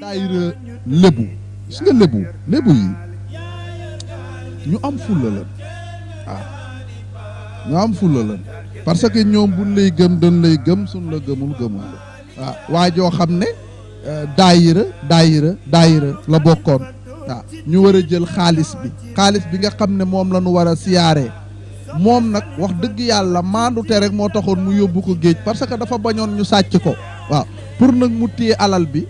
daayira lébu gis nga lébu yi ñu am fulla lan waaw ñu am fulla lan parce que ñoom buñ lay gëm dañ lay gëm suñ la gëmul gëmul la waaw waa joo xam ne daayira la bokkoon waaw ñu war a jël xaalis bi nga xam ne moom la ñu war a siyaaree moom nag wax dëgg yàlla maandute rek moo taxoon mu yóbbu ko géej parce que dafa bañoon ñu sàcc ko waaw pour nag mu téye alal bi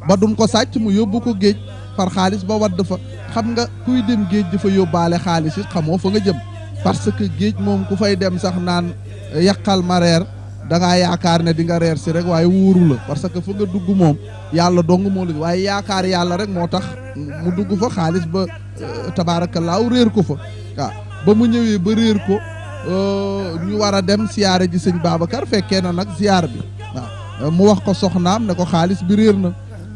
ba duñ ko sàcc mu yóbbu ko géej far xaalis ba wadd fa xam nga kuy dem géej di fa yóbbaale xaalis it xamoo fa nga jëm parce que géej moom ku fay dem sax naan yàqal ma reer da ngaa yaakaar ne di nga reer si rek waaye wóoru la parce que fa nga dugg moom yàlla dong moo la waaye yaakaar yàlla rek moo tax mu dugg fa xaalis ba tabaarakallaahu réer ko fa waaw ba mu ñëwee ba réer ko ñu war a dem siyaare ji sëñ Babacar fekkee na nag siyaar bi waaw mu wax ko soxnaam ne ko xaalis bi réer na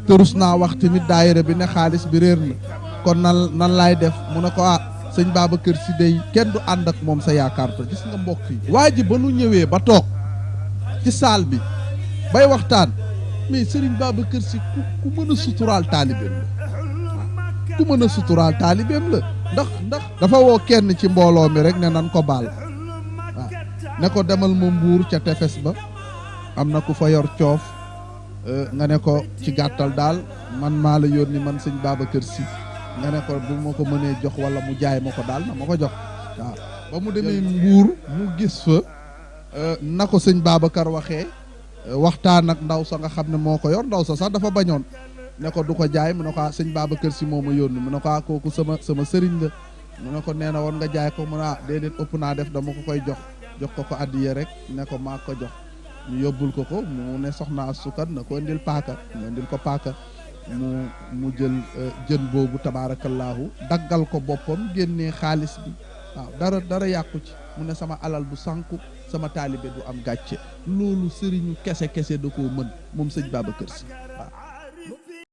te rus naa wax tamit daayira bi ne xaalis bi réer na kon nan laay def mu ne ko sëñ Babacar si day kenn du ànd ak moom sa yaakaar te gis nga mbokk yi waa ji ba nu ñëwee ba toog ci saal bi bay waxtaan mais sëriñ Babacar si ku mën a suturaal taalibeem la ku mën a suturaal taalibeem la ndax dafa woo kenn ci mbooloo mi rek ne nan ko baal waaw ne ko demal ma Mbuur ca tefes ba am na ku fa yor coof nga ne ko ci gàttal daal man maa la yónni man sëñ Babacar si nga ne ko bu ma ko mënee jox wala mu jaay ma ko daal na ma ko jox waaw ba mu demee Mbuur mu gis fa na ko sëñ Babacar waxee waxtaan ak ndaw sa nga xam ne moo ko yor ndaw sa sax dafa bañoon ne ko du ko jaay mu ne ko sëñ Babacar si moo ma yónni mu ne ko kooku sama sëriñ la mu ne ko nee na woon nga jaay ko mu ne déedéet ëpp naa def dama ko koy jox ko addiye rek ne ko maa ko jox ñu yóbbul ko mu ne soxna sukat na ko indil paaka mu indil ko paaka mu jël jën boobu tabaarakallaahu daggal ko boppam génnee xaalis bi waaw dara yàqu ci mu ne sama alal bu sànku sama taalibe du am gàcce loolu sëriñu kese da koo mën moom sëñ Babacar si